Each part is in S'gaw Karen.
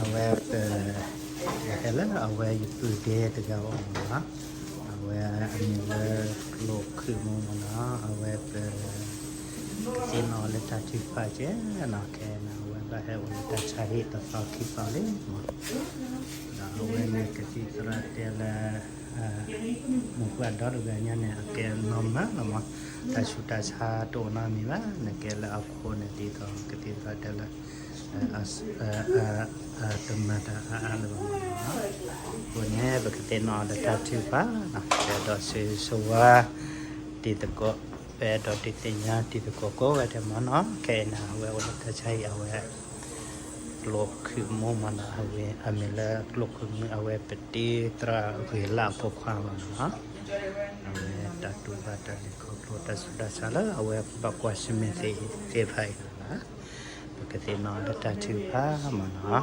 အဝဲပ ဟဲလၢအဝဲယပုၢ်ဒ့တဂၤအအိၣ်မးနီၤ, အဝဲအမံၤလၢကျိၣ်ခုၣ်မူမးနီၤ, အဝဲပ ကသ့ၣ်နီၣ်လၢတၢ်ထုကဖၣ်ကဲနီၤ, ခဲအံၤန့ၣ် အဝဲဘၣ်ဟဲအိၣ်လၢတၢ်ဆါဟံၣ်တသီခံသီလံမး, ဒီးအဝဲန့ၣ်ကသံၣ်သရၣ်တဲလၢ မိၢ်ပှၢ်ဒီတဂၤညါန့ၣ် အကဲနီၢ်မးလီၤမး, တၢ်ဆူးတၢ်ဆါတအိၣ်နီတမံၤဘၣ်, နကဲလၢအခိၣ်န့ၣ်ဒ်သိး ကသံၣ်သရၣ်တဲလၢ တမၤတၢ်အါအါလၢၤဘၣ်မးနီၤ, အဃိန့ၣ် ပကသ့ၣ်နီၣ်လၢတၢ်ထုကဖၣ်နီၤ, ပအဲၣ်ဒိးဆိၣ်ဂ့ၤဆိၣ်ဝါတံၤသကိး, ပအဲၣ်ဒိးဒုးသ့ၣ်ညါတံၤသကိးကိးဂၤဒဲးမးနီၤ, ခဲအံၤန့ၣ် အဝဲအိၣ်လၢတၢ်ဆါဟံၣ် အဝဲ ကျိၣ်ခုၣ်မူမးနီၤ, အဝဲအမံၤလၢကျိၣ်ခုၣ်မူ, အဝဲပတ့သရၣ်ဂ့ၤလၢအဖိခွါမးနီၤ, အဝဲတၢ်တူၢ်ဘၣ်တၢ်လဲၤခီဖျိတၢ်ဆူးတၢ်ဆါလၢအဝဲဘၣ်ကွၢ်ဆၢၣ်မဲာ်သ့ၣ်တဖၣ်အံၤလီၤ, ပကသ့ၣ်နီၣ်လၢတၢ်ထုကဖၣ်မးနီၤ.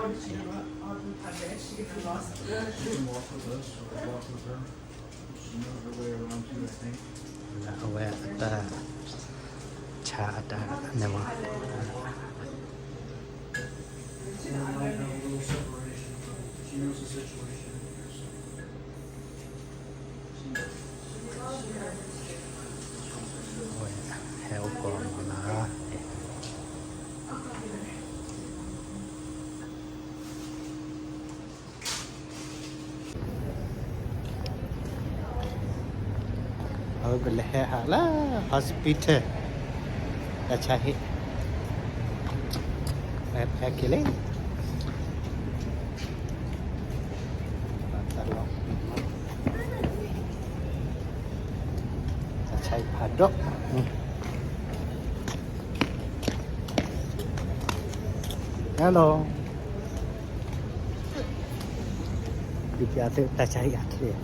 အဝဲအတၢ်ဆါအတၢ်န့ၣ်မး အဝဲဟဲအိၣ်ကိးမးနီၤ. အဝဲပလဲၤဟဲဟးလၢ hospital တၢ်ဆါဟံၣ် ဟဲက့ၤလံ တၢ်ဆါဟံၣ်ဖးဒိၣ် Hello. ဒုးပျးသုတၢ်ဆါဟံၣ်အချ့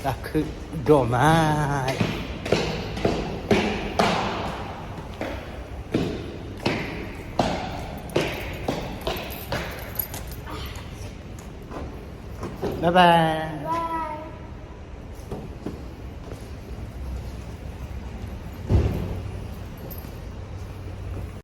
တၢ်ခုၣ်ဒိၣ်မး Bye bye.